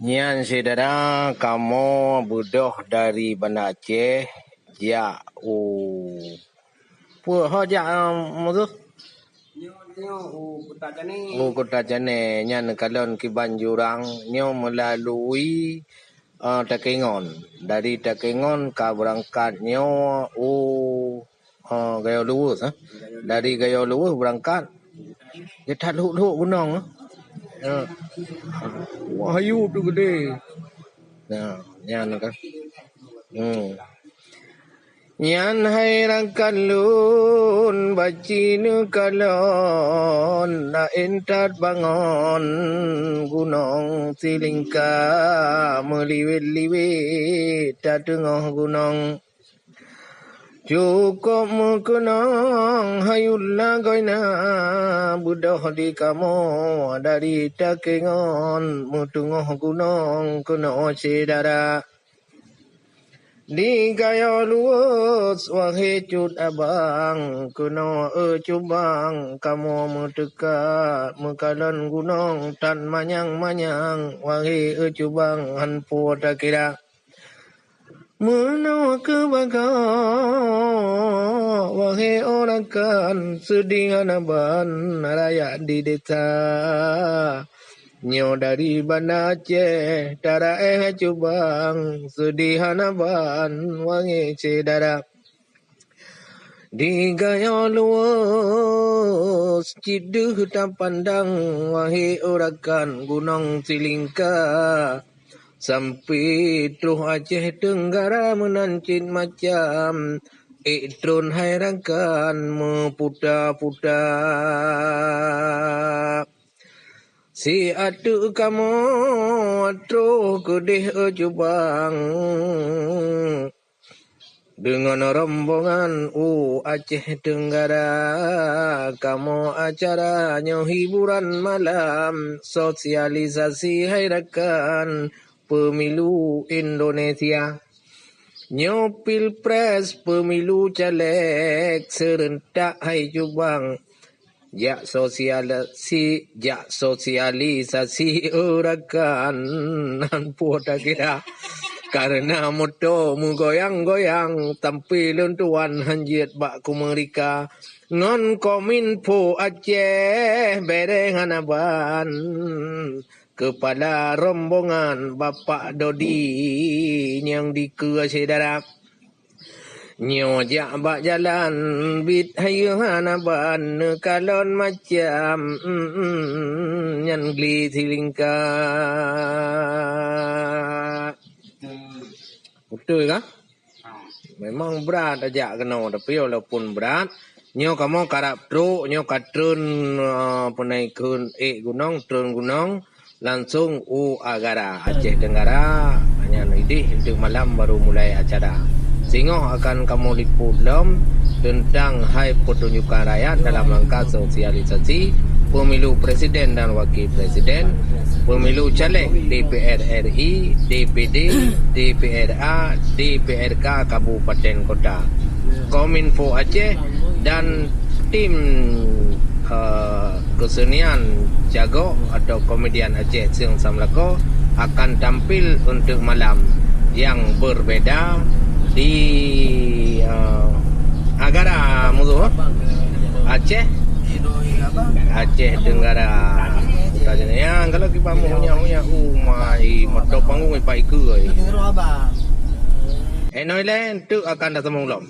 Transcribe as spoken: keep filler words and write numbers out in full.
Nyan syedara kamoe beudôh dari Banda Aceh jak u peue ho jak, eh, Musoh? Nyoe, nyoe u Kuta Canè. U Kuta Canè, nyan kalon kiban jurang nyoe meulalui, eh, Takengon. Dari Takengon ka beurangkat nyoe u, eh, Gayo Luweuh, eh. Dari Gayo Luweuh beurangkat, geuthat lhok-lhok gunong, eh. Eh, wah, hayu tu geudeh. Nah, nyan kan. Hmm. Nyan hai rakan lôn, baci neukalon, na intat bangon Gunong Silingka, meuliwet-liwet tateungoh gunong. Cukôp meukeunong hayut lagoina, beudôh di kamoe dari Takengon, meuteungoh gunong keunoe syedara. Di Gayo Luweuh, wahé cut abang, keunoe e cubang, kamoe meuteuka meukalon gunong tan manyang-manyang, wahé e cubang, han po takira. Meunoe keuh bagoe, wahé o rakan, seudeh hana ban rakyat di desa. Nyoe dari Banda Aceh, taraéh cubang, seudeh hana ban wahé syedara. Di Gayo Luweuh cit deuh tapandang, wahé o rakan, Gunong Silingka. Sampoe troh Aceh Teunggara meunan cit macam, ék tron hai rakan meuputa-puta. Si ateueh kamoe troh keudeh e cubang, deungon rombongan u Aceh Teunggara, kamoe acara nyoe hiburan malam, sosialisasi hai rakan pemilu Indonesia. Nyoe pilpres, pemilu caleg, seurentak hai cubang. Jak sosialisi, jak sosialisasi e rakan, nan po takira. Kareuna moto meugoyang-goyang, tampi lôn tuan han jeuet bak keumeurika. Ngon Kominfo Aceh, bereng hana ban. Keupala rombongan Bapak Dodi nyang dikeue syedara. Nyoe jak bak jalan, bit hayeu hana ban neukalon macam, nyan gli Silingka. Beutôi kah? Memang brat tajak keunoe, tapi walaupun brat, nyoe kamoe karab trok, nyoe ka treun, eh, peunaikheun ék gunong, treun gunong, langsong u Agara, Aceh Tenggara. Nyan idéh, untuk malam baru mulai acara. Singoh akan kamoe liput lom teuntang hai pertunjukan rakyat dalam rangka sosialisasi pemilu presiden dan wakil presiden, pemilu caleg D P R R I, D P D, D P R A, D P R K kabupaten kota, Kominfo Aceh, dan tim, eh, kesenian jagok atau komedian Aceh Sieng Samlako akan tampil untuk malam yang berbeda di, eh, Agara Musoh, Aceh, Aceh Tenggara. Katanya, ya, kalau kita mau hunya-hunya, umai, motor panggung ipai ke, eh. Eh, noi le, tu akan datang lom.